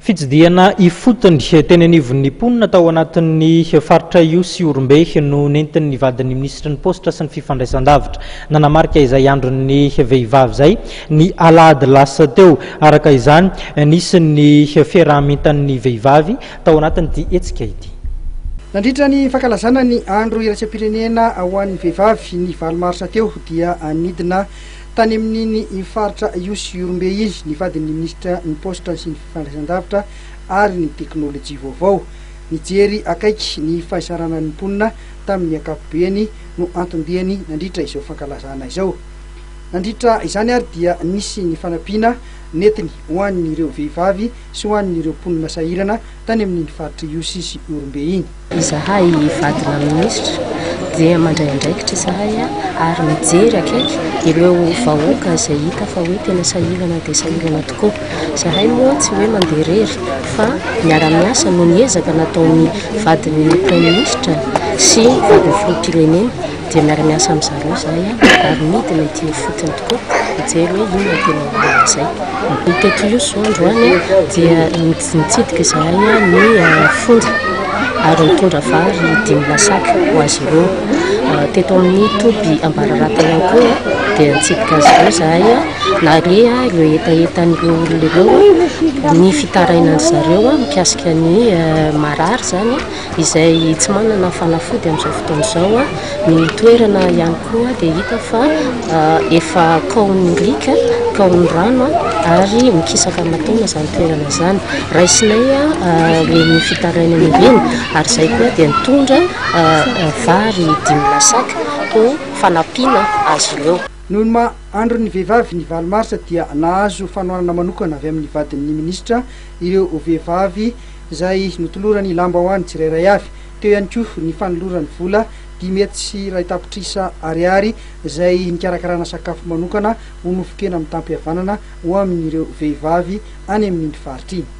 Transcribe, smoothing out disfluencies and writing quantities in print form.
Fitsidihana ifotony teny anivon'ny mponina tao anatin'ny faritra Ihosy Ihorombe no nentin'ny vadin'ny minisitry ny Paositra sy ny fifandraisan-davitra. Nanamarika izay andron'ny vehivavy izay ny alahady lasa teo. Araka izany, nisy ny fiaraha-mientan'ny vehivavy tao anatin'ity hetsika ity. Nandritra ny fankalazana ny andro iraisam-pirenena ho an'ny vehivavy ny valo marsa teo dia nidina tany amin'iny faritra Ihosy Ihorombe iny ny vadin'ny minisitra ny paositra sy ny fifandraisan-davitra ary ny teknolojia vaovao. Nijery akaiky ny fahisaranan'ny mponina tamin'ny ankapobeny no anton-diany nandritra izao fankalazana izao. Nandritra izany ary dia nisy ny fanampiana nentiny ho an'ireo vehivavy sy ho an'ireo mponina sahirana tany amin'iny faritra Ihosy sy Ihorombe iny. Izahay vadina minisitra dia mandray andraikitra izahay ary mijery akaiky ireo vahoaka izay hita fa hoe tena sahirana dia sahirana tokoa. Izahay moa tsy hoe mandeha irery fa miara-miasa noho ny ezaka nataon'ny vadin'ny praiminisitra sy vadin'ny filoham-pirenena dia miara-miasa amin-dry zareo izahay ary midina ety ifotony tokoa mijery hoe inona no tena olana izay. Ny teto Ihosy izao androany dia nitsidika izahay ny fonja ary nitondra vary dimy lasaky ho azy ireo. Teto amin'ny toby Ambararata ihany koa dia nitsidika azy ireo izahay nahare ireo hetahetan'ireo olona ireo, ny fitarainan-dry zareo mikasika ny marary izany. izay tsy manana fanafody amin'izao fotoana izao. Ny toerana ihany koa dia hita fa efa kaon'ny riaka, kaon'ny rano ary mikisaka aman-taona izany toerana izany. Raisinay ireny fitarainana ireny ary izay koa dia nitondra vary dimy lasaka ho fanampiana azy ireo. Noho ny maha andron'ny vehivavy ny valo marsa dia nahazo fanohanana manokana avy amin'ny vadin'ny minisitra ireo vehivavy izay notolorany lambahoany tsirairay avy. Teo ihany koa ny fanolorany vola 105 tapitrisa ariary izay nikarakarana sakafo manokana ho nofon-kena mitam-pihavanana ho amin'ireo vehivavy any amin'iny faritra iny.